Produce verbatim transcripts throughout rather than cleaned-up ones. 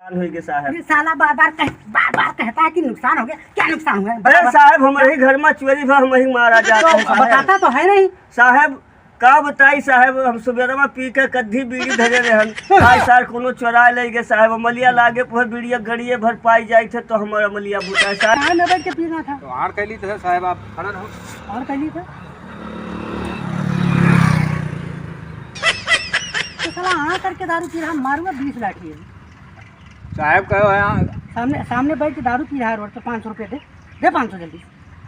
नुकसान होइगे साहब। ये साला बार बार कह, बार बार कहता है कि नुकसान हो गया। क्या नुकसान हुआ है? अरे बता, बता। साहब, हमरे ही घर में चोरी भा, हम ही मारा जाता तो है साहब। बताता तो है नहीं। साहब, का बताई साहब, हम सुबेरवा पी के कद्दी बीड़ी धरे रहन। आज सार कोनो चोराय लइ गे साहब, अमलिया लागे पर बीड़िया गड़िए भर पाई जाइत है तो हमर अमलिया बुताय साहब। कहाँ नजर के पीना था? तो आड़ कैली तो है साहब, आप खड़ा रहो। और कैली था? तो साला हाँ करके दारू पी रहा, मारूंगा बीस लाठी है। साहब कहो यहाँ। सामने, सामने बैठ के दारू पी रहा है रोड पे, पाँच सौ रुपये दे, दे पाँच सौ जल्दी।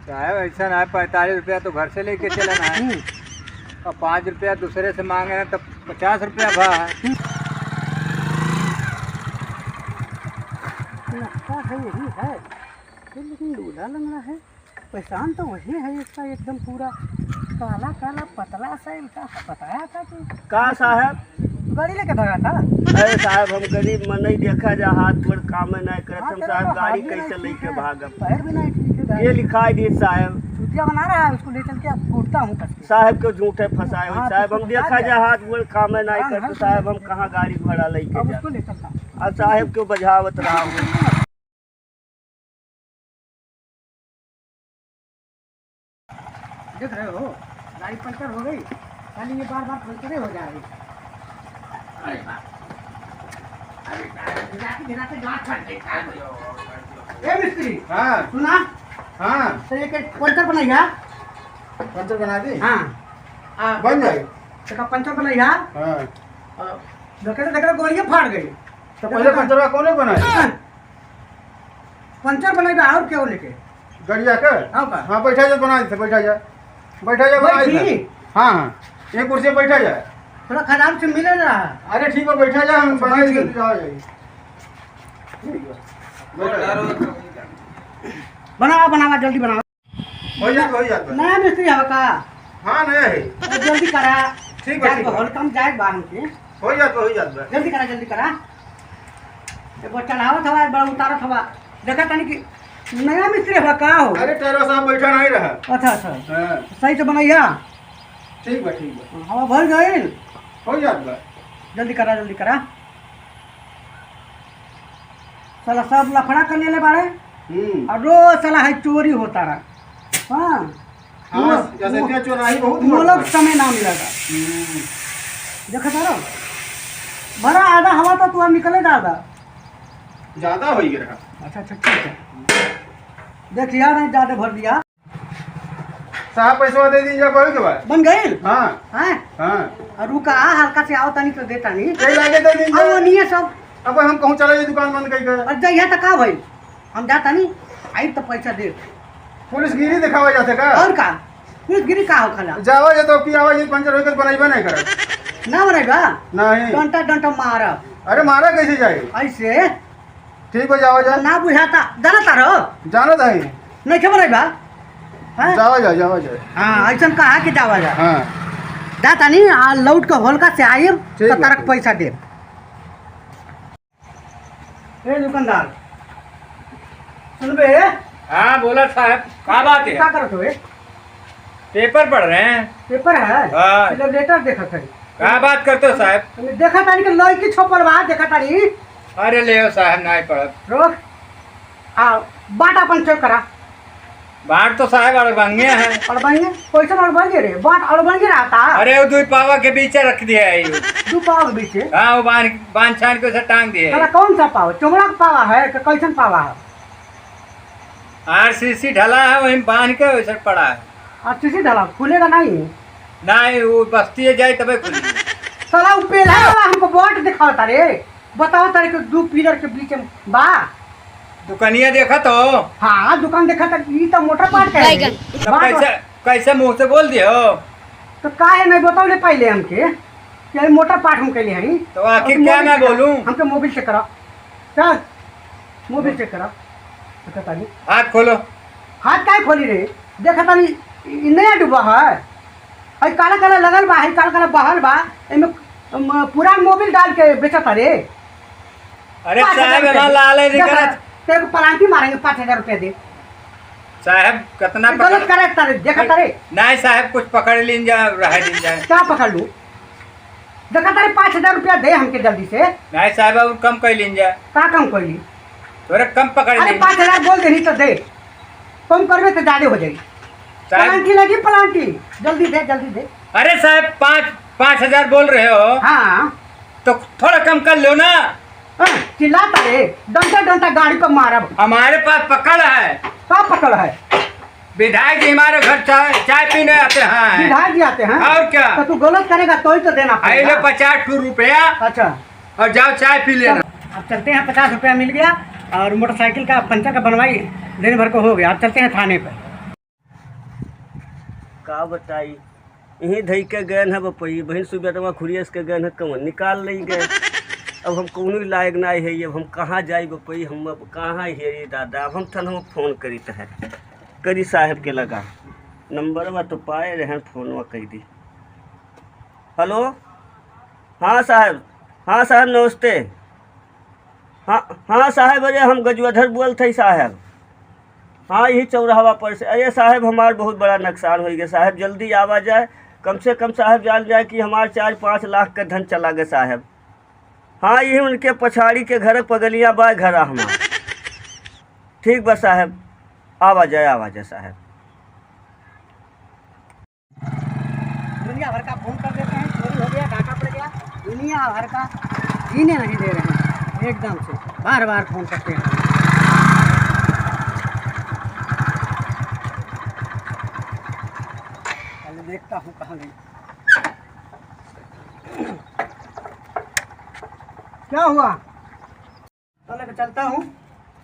साहब, ऐसा ना है, पैंतालीस रुपया तो घर से लेके चला ना है। हम्म। और पाँच रुपया दूसरे से मांगे ना, तो पचास रुपया भा है। हम्म। लगता है यही है, ये लेकिन लूला लंगड़ा है। पहचान तो वही है इसका, एकदम पूरा काला काला पतला सा, इनका बताया था कि का साहब? गाड़ी लेके भागा था। अरे साहब, हम गरीब मनई, देखा जा, हाथ गोड़ कामे नहीं करत, हाँ, हम तेरा साहब तो गाड़ी हाथ भी कैसे नहीं लेके ठीक है, भागब? पैर भी नहीं ठीक है, ये गाड़ी लिखाई दी साहब। चूतिया बना रहा है, उसको ले चल के अब कूटता हूँ कस के। साहब के झूठे फंसाए हो हाँ, साहब, तो हम फंसा देखा दिया। जा, हाथ गोड़ कामे नहीं हाँ, करत, हाँ, साहब, हम कहाँ गाड़ी घोड़ा लेके अब जा? उसको ले चलता हूँ। अब साहब के बजावत रहा हूँ। देख रहे हो, गाड़ी पंचर हो गई, खाली ये बार बार पंचरे हो जा रही है। अरे बाप। अरे बाप, गिराते गिराते गांठ फट गई, का करी? ए मिस्त्री, हाँ। सुना? हाँ। तो ये के पंचर बनाई है? पंचर बना दी? हाँ। आ, बन जाए। तो का पंचर बनाई है? हाँ। आ, देखे तो देखे गोलियां फाड़ गई। तो पहले पंचरवा कौने बनाए? हाँ। पंचर बनाई बा, और क्या लेके? गड़िया के? हाँ का? हाँ, बैठा जा, बना देते, बैठा जा। बैठा जा, बना बैठी? देते। हाँ, हाँ, ये कुर्सी पे बैठा जा। थोड़ा खराब से मिले ना। अरे ठीक है, बैठा जा, हम अच्छा, बना बैठी। देते, जाओ जाइए। ठीक है, बैठा जा। बनावा, बनावा, जल्दी बनावा। हो जात, हो जात बा। नया मिस्त्री हवा का? हाँ, नया है। अरे जल्दी करा। ठीक बा, जाए ठीक बा, बा। हॉल कम जाए बा हमके। हो जात बा, हो जात बा। जल्दी करा, जल्दी करा। एगो चढ़ावत हवा, एक बार उतारत हवा। देखा तनी कि नया मिस्त्री हवा का हो? अरे टैरवा साहब बैठा नहीं रहा। अच्छा, अच्छा। हाँ। सही से बनैया। ठीक बा, ठीक बा। हवा भर गइल। हो जात बा। जल्दी करा, जल्दी करा। साला सब लफड़ा कर लेले बाड़े। हम्म। और रोज साला है चोरी होता रहा। हाँ। हाँ, वो, जैसे वो, कि चोराही बहुत वो हुआ लोग था। समय ना मिलेगा। हम्म। देखा तारा? भरा आधा हवा तो तू निकले ज्यादा। ज्यादा हो ही रहा। अच्छा, अच्छा, ठीक है। देख लिया नहीं, ज्यादा भर दिया। साहब, पैसवा दे दीजिए, बहुत के बाद। बन गइल? हाँ। हैं? हाँ। और रुका, हल्का से आओ तनी तो दे तानी। कई लागे दे दीजिए। अब वो नहीं है सब। अब हम कहूँ चला ये दुकान बंद कई कर। और जइया तो का भाई? हम जाता नहीं, आई तो पैसा दे। पुलिस गिरी दिखावा जाते का? और का? पुलिस गिरी का हो खला? जावा ये तो की आवाज पंचर होके बनाइबा नहीं करत। ना बनाइबा? नहीं। डंटा, डंटा मारब। अरे मारा कैसे जाए? ऐसे? ठीक बा, जावा जा। ना बुझाता, जाना तारो? जाना ताई। नहीं खबर है बा? हाँ? जावा जा, जावा जा। हाँ, ऐसन कहा कि जावा जा। हाँ। जा तानी, आ लौट के होलका से आइब, ठीक तो बा, तारक ठीक। पैसा देब। ए दुकानदार, सुनबे? हाँ, बोला साहब, का बात है? का करत हो बे? पेपर पढ़ रहे हैं। पेपर है? हाँ। चलो, लेटर देखत है। का बात करते हो साहब? तुम देखा तानी के लड़की छपल बा, देखा तानी। अरे ले साहब, नहीं पढ़ब। रोक। आ, बाट अपन चेक करा। बाट तो साहब अड़बंगे है। अड़बंगे? कैसन अड़बंगे रे? बाट अड़बंगे रहता? अरे वो दो पावा के बीच रख दिया है ये। दो पावा के बीच? हाँ, वो बांध, बांध छान के उसे टांग दिया है। साला कौन सा पावा? चमड़ा का पावा है कि कैसन पावा है? आरसीसी ढला है, वहीं बांध के वैसे पड़ा है। आरसीसी ढला, खुलेगा नहीं? नहीं, वो बस्ती जाए तबे खुलेगा। साला वो पेला वाला हमको बाट दिखावता रे, बताओ तारे के दो पिलर के बीच में बा। दुकानिया देखा तो? हाँ, दुकान देखा तो, ई तो मोटर पार्ट है। बैगन। तो बाट कैसे, कैसे मुंह से बोल दियो? तो काहे नहीं बताओ ले पहले हमके, कि मोटर पार्ट हम कैले हई। तो आखिर और क्या मोबिल मैं चेक करा, बोलूं? हमके मोबिल चेक करा। चल, मोबिल चेक करा। देखा तानी। हाथ खोलो। हाथ काहे खोली रे? देखा तानी, ई नया डूबा है। हई काला काला लगल बा, हई काला काला बहल बा। एमे, अम, पुरान मोबिल डाल के बेचत रे। अरे पाँच हजार साहब, रुपया एमा दे। लाल है, देखा निकलत। तेरे को पलांटी मारेंगे, पाँच हजार रुपया दे। साहब, कितना ये गलत पकड़ करे तारे, देखा तारे। नहीं साहब, कुछ पकड़ लीन जा, रह लीन जाए। क्या पकड़ लूं? देखा तारे, पाँच हजार रुपया दे हमके जल्दी से। नहीं साहब, और कम कर लीन जा। का कम कर ली? थोड़ा कम पकड़ अरे, लीन। पाँच हजार बोल देनी तो दे, कम करबे तो ज्यादा हो जाई। साहब। प्लांटी लगी, प्लांटी, जल्दी दे, जल्दी दे। अरे साहब, पाँच, पाँच हजार बोल रहे हो। हाँ। तो थोड़ा कम कर लो ना। हाँ, चिल्लाता रे, डंटा डंटा गाड़ी पर मारब। हमारे पास पकड़ है। का पकड़ है? विधायक जी हमारे घर चाय, चाय पीने आते हैं। विधायक जी आते हैं? और क्या? तो तू गलत करेगा तो ही तो देना पड़ेगा। पचास ठो रुपया। अच्छा। और जाओ चाय पी लेना। अब चलते हैं, पचास रुपया मिल गया और मोटरसाइकिल का पंचर का बनवाई, दिन भर को हो गया। अब चलते हैं थाने पर। का बताई, यहीं धई के गए हैं बपई, बहिन सुबेरवा खुरियस के गए हैं, कौन निकाल ले गए। अब हम कौनो लायक ना है, अब हम कहाँ जाई बपई, हम अब कहाँ है रे दादा। अब हम थनवा फोन करी त है, करी साहब के लगा, नंबरवा तो पाए रहे, फोनवा कई दी। हेलो, हाँ साहब, हाँ साहब नमस्ते। हाँ, हाँ साहब, अरे हम गजवधर बोलत हई साहब। हाँ, यही चौराहा पर से। अरे साहब, हमार बहुत बड़ा नुकसान होइ गया साहब, जल्दी आवा जाए। कम से कम साहब जान जाए कि हमार चार पाँच लाख का धन चला गया साहब। हाँ, यही उनके पछाड़ी के घर पगलिया बा घर हमार। ठीक बा साहब, आवा जाए, आवा जाए साहब। दुनिया भर का फोन कर देते हैं, चोरी हो गया, डाका पड़ गया, दुनिया भर का जीने नहीं दे रहे हैं, एकदम से बार बार फोन करते हैं। पहले देखता हूँ कहाँ गई। क्या हुआ? चलो, मैं चलता हूँ,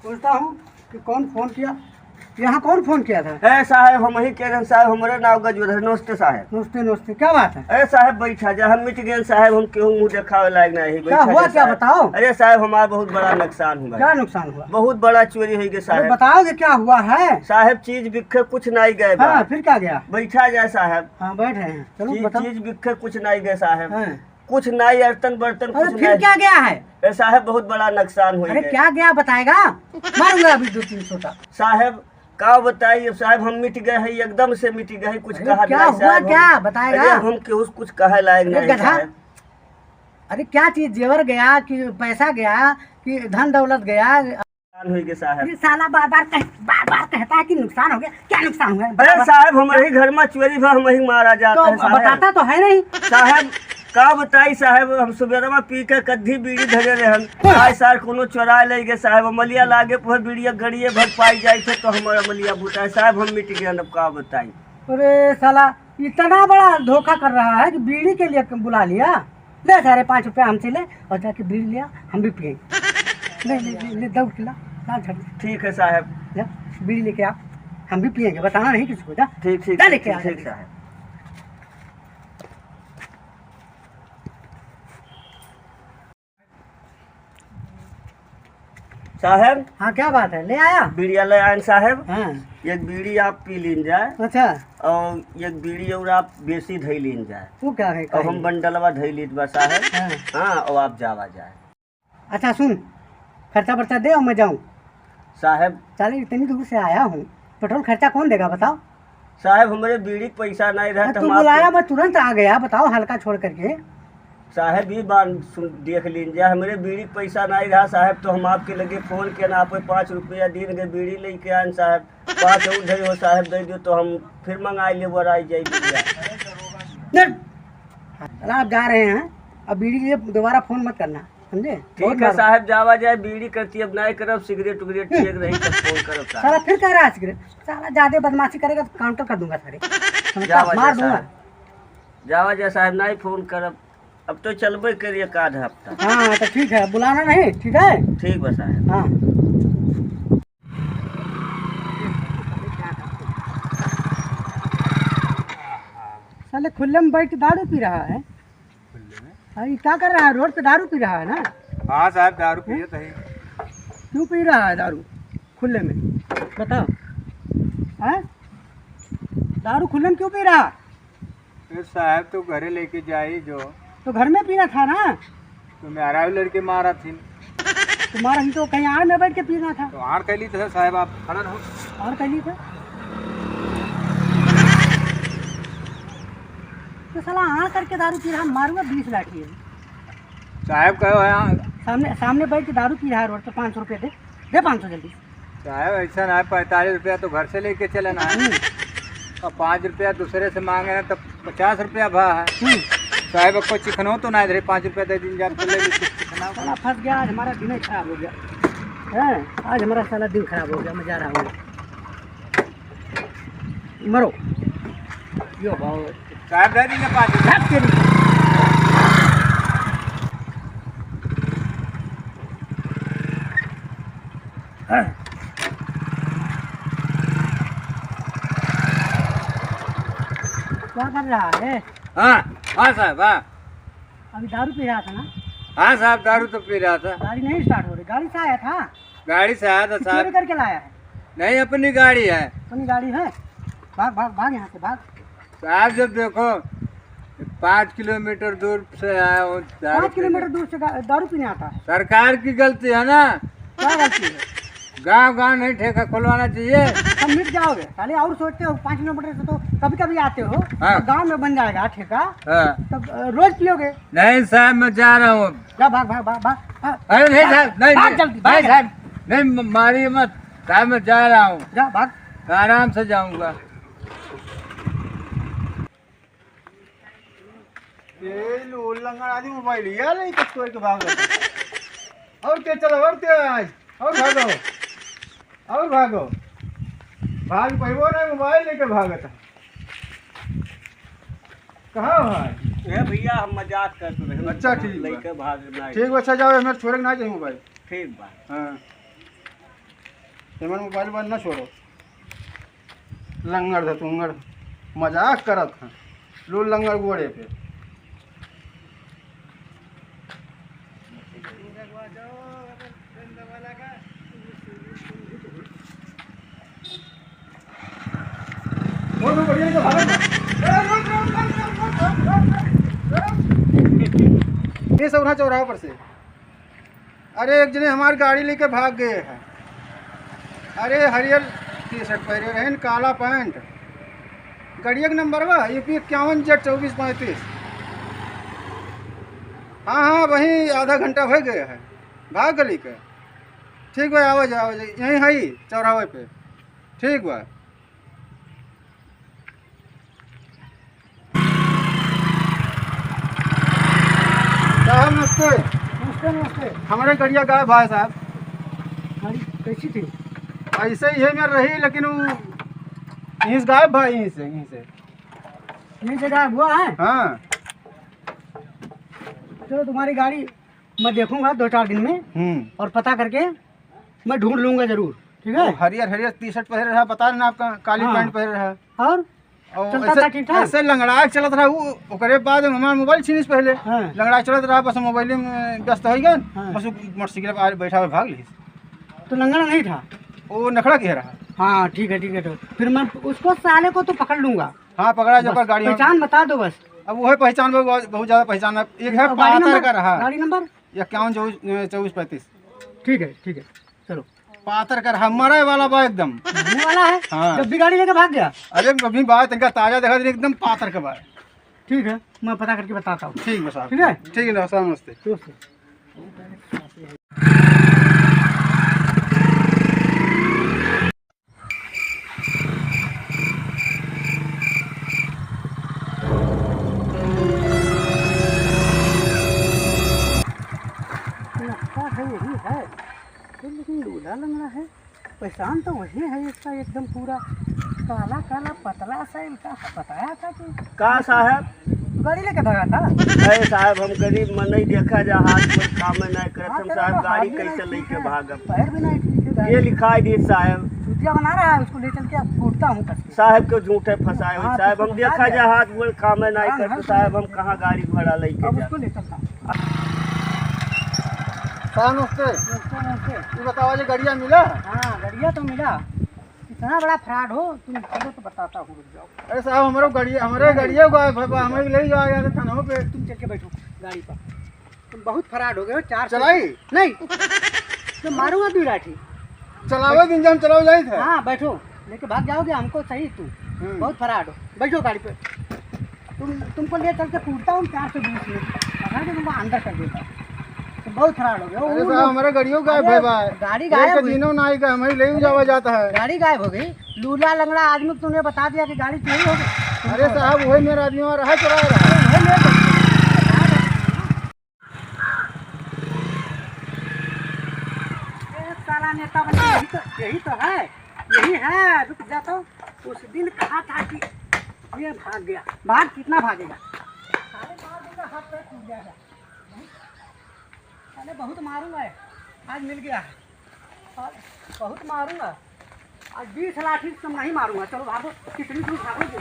पूछता हूँ कि कौन फोन किया, यहाँ कौन फोन किया था? ए साहब, हम ही कह रहे हैं साहब, हमारे नाम गजवधर। नमस्ते साहब। नमस्ते, नमस्ते, क्या बात है? अरे साहब, बैठा जा, हम मिट गए साहब, हम केहू मुँह देखावे लायक नहीं। क्या बैठा हुआ, जा क्या साहब। बताओ। अरे साहब, हमारा बहुत बड़ा नुकसान हुआ। क्या नुकसान हुआ? बहुत बड़ा चोरी होइ गया अरे साहब। बताओ कि क्या हुआ है? साहब, चीज बिखे कुछ नहीं गए बा। हाँ, फिर क्या गया? बैठा जाए साहब। हाँ, बैठ रहे हैं, चलो चीज, बताओ। चीज बिखे कुछ नहीं गए साहब। हाँ। कुछ नाई, अर्तन बर्तन अरे कुछ फिर नाई। क्या गया है? ए साहब, बहुत बड़ा नुकसान होइ अरे गया। क्या गया बताएगा? मारूंगा अभी दो तीन सोटा। साहब, का बताई अब साहब, हम मिट गए हैं, एकदम से मिट गए हैं, कुछ अरे कहा क्या नाई हुआ साहब, क्या हम, बताएगा? अरे हम केहू से कुछ कहे लायक अरे नहीं गधा। साहब। अरे क्या चीज, जेवर गया कि पैसा गया कि धन दौलत गया? नुकसान होइ गया साहब। ये साला बार बार कह, बार बार कहता है कि नुकसान हो गया। क्या नुकसान हुआ है? अरे बता, साहब, बता। हमारे घर में चोरी भा, हम ही मारा जाता तो है साहब। बताता तो है नहीं। साहब, का बताई साहब, हम सुबेरवा पी के कद्दी बीड़ी धरे रहे हम। हाँ। आज सार कोनो चोरा ले गए साहब, अमलिया लागे पर बीड़िया गड़िए भर पाई जाए थे तो हमारा अमलिया बुता है साहब, हम मिट गए, अब का बताई। अरे साला, इतना बड़ा धोखा कर रहा है कि बीड़ी के लिए बुला लिया। ले सारे पाँच रुपया हमसे ले और जाके बीड़ी लिया, हम भी पिएंगे। ले, ले, ले, ले, दौड़ के ला, ला झट। ठीक है साहब। जा, बीड़ी लेके आ, हम भी पिएंगे, बताना नहीं किसी को, जा। ठीक, ठीक, जा ठीक, लेके आ, ठीक, ठीक जल्दी। साहब। साहब। हाँ, क्या बात है? ले आया? बीड़िया ले आयन साहब। हाँ। एक बीड़ी आप पी लीन जाए। अच्छा। और एक बीड़ी और आप बेसी धई लीन जाए। वो क्या है, और हम कहीं? बंडलवा धई लीत बा साहब। हाँ। हाँ, और आप जावा जाए। अच्छा सुन, खर्चा बर्चा दे और मैं जाऊँ। साहब। साले इतनी दूर से आया हूँ, पेट्रोल खर्चा कौन देगा बताओ? साहब, हमरे बीड़ी के पैसा नहीं रहा, हाँ, तो तू हम बुलाया, आपके मैं तुरंत आ गया, बताओ, हल्का छोड़ करके। साहब, ई बात सुन, देख लीन जा, हमरे बीड़ी के पैसा नहीं रहा साहब, तो हम आपके लगे फोन किया ना, आप पाँच रुपया दीन के बीड़ी लेके आन साहब, पाँच और दे हो साहब, दे दो तो हम फिर मंगा ले, वो आई जाई बीड़िया। चल। चला, आप जा रहे हैं, अब बीड़ी के लिए दोबारा फोन मत करना। समझे? ठीक है साहब, जावा जाए, बीड़ी करती अब नाई करब, सिगरेट उगरेट पिए के रही तब फोन करब साहब। साला फिर कह रहा है सिगरेट, साला ज्यादा बदमाशी करेगा तो काउंटर कर दूंगा सारे। समझता? जावा मार जाए दूंगा। साहब, जावा जाए साहब, नाई फोन करब, अब तो चलबे करिए एक आध हफ्ता। हाँ, तो ठीक है, बुलाना नहीं, ठीक है? ठीक बा साहब। हाँ। साले खुले में बैठ के दारू पी रहा है। खुले में? हाँ, ये क्या कर रहा है? रोड पे दारू पी रहा है ना? हाँ साहब, दारू पिए तो ही। क्यों पी रहा है दारू खुले में? बताओ। हैं? दारू खुले में क्यों पी रहा? फिर साहब तो घरे लेके जाई जो। तो घर में पीना था ना? तो मेहरारू लड़के मारा थी। तो मारा थी तो कहीं आड़ में बैठ के पीना था। तो आड़ कह ली तो है साहब, आप खड़ा रहो। आड़ कह ली तो। साला हाँ करके दारू पी रहा, मारूंगा बीस लाठी है। साहब कहो यहाँ। सामने, सामने बैठ के दारू पी रहा है रोड पे, पाँच सौ रुपया दे, दे पाँच सौ जल्दी। साहब ऐसा ना है, पैंतालीस रुपया तो घर से लेके चले ना है। हम्म। और पाँच रुपया दूसरे से मांगे ना तो पचास रुपया भा है। हम्म। साहब को चिकनो तो ना इधर पाँच रुपया दे दिन जाते ले ली चिकना। साला फंस गया, आज हमारा दिन ही खराब हो गया। हैं? आज हमारा साला दिन खराब हो गया, मैं जा रहा हूँ। मरो। यो भाव। साहब दे दीजिए पाँच रुपया। हट तेरी। क्या कर रहा है? हाँ, हाँ साहब, हाँ। अभी दारू पी रहा था ना? हाँ साहब, दारू तो पी रहा था। गाड़ी नहीं स्टार्ट हो रही, गाड़ी से आया था? गाड़ी से आया था साहब। चोरी करके लाया है? नहीं, अपनी गाड़ी है। अपनी गाड़ी है? भाग, भाग, भाग यहाँ से, भाग। साहब, जब देखो, पाँच किलोमीटर दूर से आया हूँ, दारू पाँच किलोमीटर पीने। दूर से दा-, दारू पीने आता है? सरकार की गलती है ना। क्या गलती है? गांव गांव नहीं ठेका खुलवाना चाहिए। सब मिट जाओगे, खाली और सोचते हो, पाँच किलोमीटर से तो कभी कभी आते हो, हाँ। गांव में बन जाएगा ठेका, हाँ। तब, अ, रोज पियोगे। नहीं साहब, मैं जा रहा हूँ। जा, भाग, भाग, भाग, भाग, भाग। अरे नहीं साहब, नहीं, भाग नहीं, जल्दी, भाग नहीं जल्दी। साहब, नहीं, म-, मारिए मत साहब, मैं जा रहा हूँ। जा, भाग। आराम से जाऊँगा। ये लो, लंगड़ आदमी मोबाइल ये ले के तोड़ के भाग रहा है। और तेज चलो, और तेज, और भागो, और भागो। भाग पैबो ना, मोबाइल लेके भागत है। कहाँ भाई? ए भैया, हम मजाक करत रहे। अच्छा, ठीक बा। लेके भागना है। ठीक बा, अच्छा जाओ, हमारे छोड़े के ना जाए मोबाइल। ठीक बा। हाँ। हमारे मोबाइल बंद ना छोड़ो। लंगड़ धतुंगड़ मजाक करत हैं, लूल लंगड़ गोड़े पे। बहुत बढ़िया, ये तो भारत है। ये सब रहा चौराहा पर से। अरे, एक जने हमार गाड़ी लेके भाग गए हैं। अरे, हरियर टी शर्ट पहरे रहेन, काला पैंट। गाड़िया के नंबर बा यूपी इक्यावन जेड चौबीस पैंतीस। हाँ, हाँ, वहीं आधा घंटा हो गया है, भाग गली के। ठीक बा, आवा जा, आवा जा, यहीं है चौराहे पे। ठीक बा। साहब, नमस्ते। नमस्ते, नमस्ते। हमारे गड़िया गायब है, साहब। गाड़ी कैसी थी? ऐसे ही है, मेरे रही, लेकिन वो यहीं से गायब भाई, यहीं से, यहीं से। यहीं से गायब हुआ है? हाँ। चलो, तुम्हारी गाड़ी मैं देखूंगा दो चार दिन में, हम्म। और पता करके मैं ढूंढ लूंगा जरूर, ठीक है? वो हरियर हरियर टी शर्ट पहरे रहा, बता रहे ना आपका, काली हाँ। पैंट पहरे रहा। और? और चलता ऐसे, था ठीक ठाक? ऐसे लंगड़ा के चलत रहा, वो, ओकरे बाद हमार मोबाइल छीनिस पहले। हाँ। लंगड़ा के चलत रहा, बस मोबाइल में व्यस्त हो गए, हाँ। बस वो मोटरसाइकिल पर बैठा हुआ भाग ली। तो लंगड़ा नहीं था? वो नखड़ा के रहा। हाँ, ठीक है, ठीक है, तो फिर मैं उसको, साले को तो पकड़ लूंगा। हाँ, पकड़ा जाओ, बस, गाड़ी में। पहचान बता दो बस। अब वो है पहचान, बहुत, बहुत ज्यादा पहचान है। एक है और गाड़ी पातर नंबर? का रहा। गाड़ी नंबर? इक्यावन चौबीस, चौबीस पैंतीस। ठीक है, ठीक है, चलो। पातर का रहा, मरे वाला बा एकदम। मरने वाला है? हाँ। जब भी गाड़ी लेके भाग गया? अरे, अभी बात इनका ताजा देखा, एकदम पातर का बा। ठीक है, मैं पता करके बताता हूँ। ठीक बा साहब। ठीक है? ठीक है साहब, नमस्ते। नमस्ते। लगता है यही है, ये लेकिन लूला लंगड़ा है। पहचान तो वही है इसका एकदम पूरा काला काला पतला सा, इनका बताया था कि का साहब? गाड़ी लेके भागा था। अरे साहब, हम गरीब मनई, देखा जा हाथ में काम नहीं करत, हाँ, हम तो साहब गाड़ी हाथ भी कैसे नहीं लेके ठीक है, भागब? पैर भी नहीं ठीक है, ये गाड़ी लिखाई दी साहब। चूतिया बना रहा है, उसको ले चल के अब कूटता हूँ कस के। साहब के झूठे फंसाए हो हाँ, साहब, तो हम फंसा देखा दिया। जा हाथ में काम नहीं हाँ, करत हाँ, साहब, हम कहाँ गाड़ी घोड़ा लेके अब जा? उसको ले चलता हूँ। साहब नमस्ते। नमस्ते, नमस्ते। ये बताओ, ये गड़िया मिला? हाँ, गड़िया तो मिला। इतना बड़ा फ्रॉड हो तुम, चलो तो बताता हूँ, रुक जाओ। अरे साहब, हमारे गड़िया, हमारे नहीं। गड़िया को आप, आप हमें ले जाओ यार थाना पे। तुम चल के बैठो गाड़ी पर। तुम बहुत फ्रॉड हो गए हो, चार सौ चलाई? नहीं, तो मारूंगा दो लाठी। चलावे दिन जाम चलाओ जाई था। हाँ, बैठो, लेके भाग जाओगे, हमको सही तू। हम्म। बहुत फ्रॉड हो, बैठो गाड़ी पे। तुम, तुमको ले चल के कूदता हूँ चार सौ बीस में, पकड़ के तुमको अंदर कर देता हूँ। तो बहुत फरार हो गया। अरे वो साहब, हमारे गाड़ियों गायब अरे, है भाई। गाड़ी गायब हुई। दिनों ना आई का, हमें ले ही जावा जाता है। गाड़ी गायब हो गई। लूला लंगड़ा आदमी को तूने बता दिया कि गाड़ी चोरी हो गई। अरे साहब, वही मेरा आदमी और रहा, चुरा रहा। अरे, वही ले तो। ए, साला नेता बना, यही तो, यही तो है, यही है। रुक जा तो, उस दिन कहा था कि ये भाग गया। भाग, कितना भागेगा? साले मार दूंगा, हाथ पैर टूट जाएगा। साले बहुत मारूंगा, आज मिल गया है। बहुत मारूंगा। आज बीस लाठी से कम नहीं मारूंगा। चलो भागो, कितनी दूर भागोगे?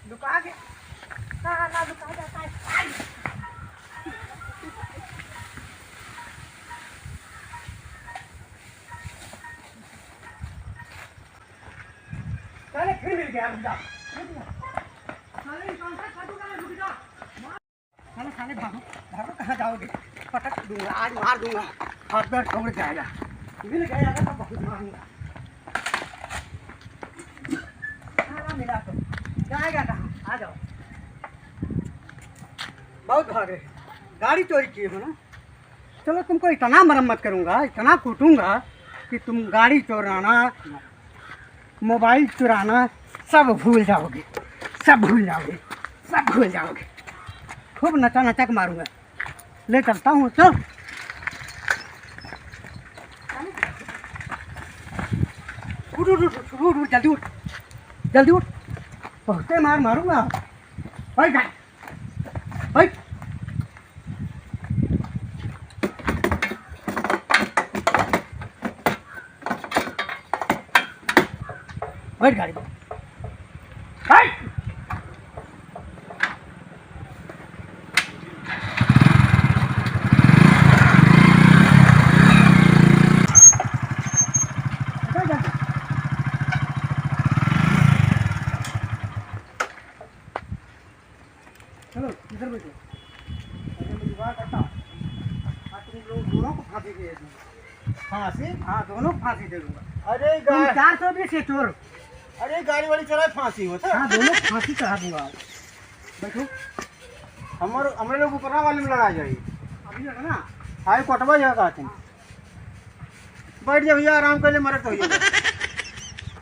लुका के, कहाँ ना लुका जाता है? साले फिर मिल गया, रुक जा। साले, साले, भागो, भागो, कहाँ जाओगे? पटक दूंगा, आज मार दूंगा, हाथ पैर तोड़ जाएगा। मिल गया अगर तो बहुत मारूंगा। साला मिला तो जाएगा कहाँ? आ जाओ, बहुत भाग रहे हैं। गाड़ी चोरी किए हो ना? चलो, तुमको इतना मरम्मत करूंगा, इतना कूटूंगा कि तुम गाड़ी चोराना, मोबाइल चुराना सब भूल जाओगे, सब भूल जाओगे, सब भूल जाओगे। खूब नचा नचा के मारूंगा। ले चलता हूँ, चल। उठ, उठ, उठ, उठ, उठ, उठ, जल्दी उठ, जल्दी उठ। बहुते मार मारूंगा। बैठ, बैठ। बैठ गाड़ी में। बैठ। चलो, इधर बैठो। अरे, मैं जुगाड़ करता हूँ। आज तुम लोग दोनों को फांसी दे दूंगा। फांसी? हाँ, दोनों को फांसी दे दूंगा। अरे, तुम गा- चार सौ बीस ये चोर। अरे, गाड़ी वाड़ी चढ़ाए फांसी होता। हाँ, दोनों को फांसी चढ़ा दूंगा आज। बैठो। हमर-, हमरे लोग ऊपरा वाले में लड़ा जाई। अभी लड़ना? हाई कोर्टवा यह कहते हैं। बैठ जा भैया, आराम कर ले, मरत होइए।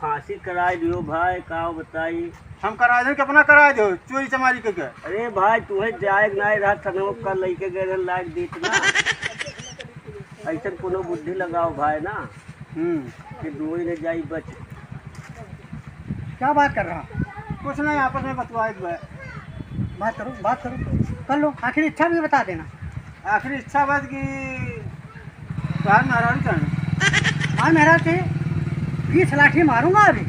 फांसी कराए दियो भाई, का बताई। हम कराए दें कि अपना कराए दो, चोरी चमारी के के। अरे भाई, तुहे जाए के नाई रहा, थनवा का लइके गए रहन, लाग देत ना। ऐसन कोनो बुद्धि लगाओ भाई ना, हम्म। कि दुई ने जाई बच। क्या बात कर रहा? कुछ नहीं, आपस में बतवाए के बा। बात करो, बात करो, कर लो, आखिर इच्छा भी बता देना। आखिरी इच्छा बस कि तोहार मेहरारू चाहे। हाँ, मेहरारू चाहे। बीस लाठी मारूंगा अभी,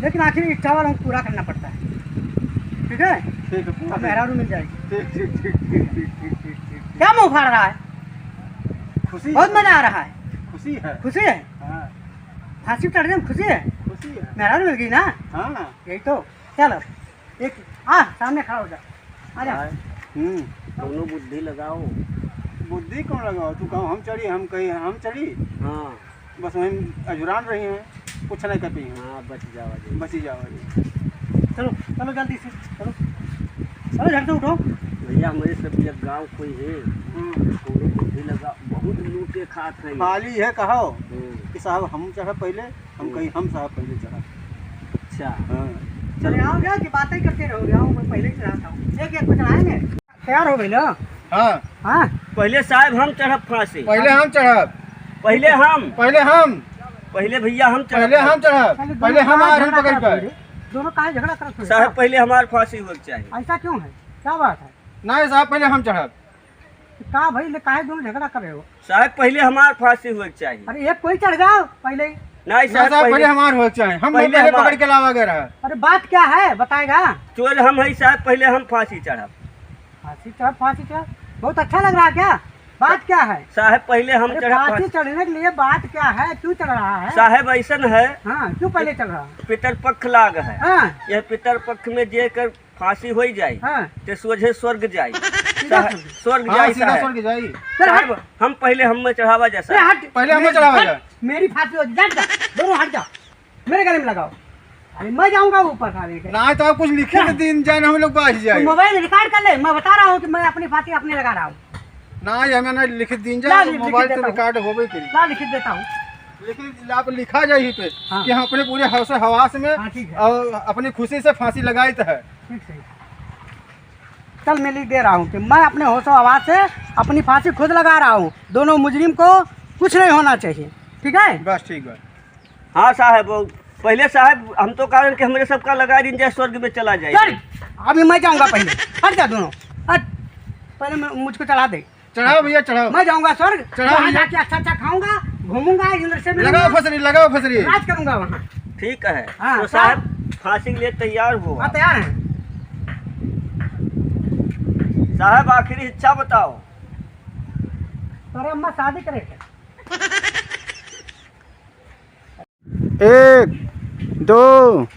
लेकिन आखिरी इच्छा वाला हमको पूरा करना पड़ता है। ठीक है? ठीक है, पूरा अब मेहरारू मिल जाएगी। ठीक, ठीक, ठीक। क्या मुंह फाड़ रहा है? खुशी बहुत है। मजा आ रहा है। खुशी है। खुशी है? हाँ। फांसी चढ़ गई, खुशी है? खुशी है। मेहरारू मिल गई ना? हाँ। यही तो। चलो। एक, आ, सामने खड़ा हो जा। आ जा। भाई, हम्म। कौनो बुद्धि लगाओ। बुद्धि कौन लगाओ? तू कहो हम चढ़ी, हम कही हम चढ़ी। हाँ। बस वहीं अजुरान रही हैं, कुछ नहीं कर पाई हैं। हाँ, बच जावा जी। बची जावा जी। चलो, चलो जल्दी से, चलो। चलो झट से उठो। भैया, हमरे सब ये गाँव कोई है, हम्म। कौनो बुद्धि लगा, बहुत लूटे खात है ये। खाली है कहो हम्म। कि साहब हम चढ़ब पहले, हम हम्म। कही हम साहब पहले चढ़ब। अच्छा। हाँ। चले आओ क्या कि बातें करते रहोगे? आओ, मैं पहले ही चढ़ाता हूँ। एक एक को चढ़ाएंगे। तैयार हो गइल? हाँ। हाँ। पहले साहब हम चढ़ब फांसी। पहले हम चढ़ब। पहले हम। पहले हम। पहले भैया हम चढ़ब। पहले हम चढ़ब। पहले दोनों पहले हम काहे आरन झगड़ा पकड़ करत के। हो रे? दोनों काहे झगड़ा करत हो? साहब पहले हमार फांसी होए के चाही। ऐसा क्यों है? क्या बात है? नहीं साहब, पहले हम चढ़ब। का भाई, ले काहे दोनों झगड़ा कर रहे हो? साहब, पहले हमार फांसी होए के चाही। अरे, एक कोई चढ़ जाओ पहले ही। नहीं नहीं साहब, साहब, पहले पहले हमार होए के चाही। हम पहले पहले हमार। पकड़ के लावा गए रहा। अरे, बात क्या है, बताएगा? चोर हम है साहब, पहले हम फांसी चढ़ब। फांसी चढ़, फांसी चढ़, बहुत अच्छा लग रहा है क्या? बात क्या है? साहब, पहले हम अरे, चढ़ब फांसी फांसी। चढ़ने के लिए बात क्या है, क्यों चढ़ रहा है? साहब, ऐसन है। हाँ, क्यों पहले चढ़ रहा है? पितरपक्ष लाग है। हाँ। यह पितरपक्ष में जेकर फांसी होई जाई, हाँ। ते सोझे स्वर्ग जाई। सीधा साहब, स्वर्ग। स्वर्ग हाँ, जाई सीधा साहब। स्वर्ग जाई। चल हट। साहब, हम पहले हम में चढ़ावा जा ए, साहब। हट। पहले हम में मेरी चढ़ावा हट। जा। मेरी फांसी हो, जा, जा। दोनों हट जाओ, मेरे गले में लगाओ। अरे मैं जाऊंगा ऊपर साले के। ना तो आप कुछ लिखे के दिन जाए, हम लोग बाहर जाए। मोबाइल रिकॉर्ड कर ले, मैं बता रहा हूँ कि मैं अपनी फांसी अपने लगा रहा हूँ। ना, ये मैंने लिखित दिन ला, जाए, लिख मोबाइल तो देता हूँ। रिकॉर्ड होबे करी। ला, लिखित देता हूँ। लेकिन आप लिखा जाए यहीं पे हाँ। कि हम अपने पूरे हौस हवास में हाँ, ठीक है। और अपनी खुशी से फांसी लगाइत है। ठीक, सही। चल, मैं लिख दे रहा हूँ कि मैं अपने होशो हवास से अपनी फांसी खुद लगा रहा हूँ। दोनों मुजरिम को कुछ नहीं होना चाहिए, ठीक है? बस ठीक बा। हाँ साहब, वो पहले साहब हम तो कारण कि हमरे सबका लगा दिन जाए, स्वर्ग में चला जाए। चल, अभी मैं जाऊंगा पहले। हट जा दोनों, हट। पहले मैं, मुझको चढ़ा दे। चढ़ाओ भैया, चढ़ाओ। मैं जाऊंगा स्वर्ग, चढ़ाओ वहाँ भैया। जाके अच्छा अच्छा खाऊंगा, घूमूंगा, इंद्र से लगाओ मिलूंगा, फसरी, लगाओ फसरी। राज करूंगा वहाँ। ठीक है, हाँ, तो साहब फांसी के लिए तैयार हो हाँ, आप? तैयार है। साहब आखिरी इच्छा बताओ। अरे अम्मा शादी करे के। एक, दो,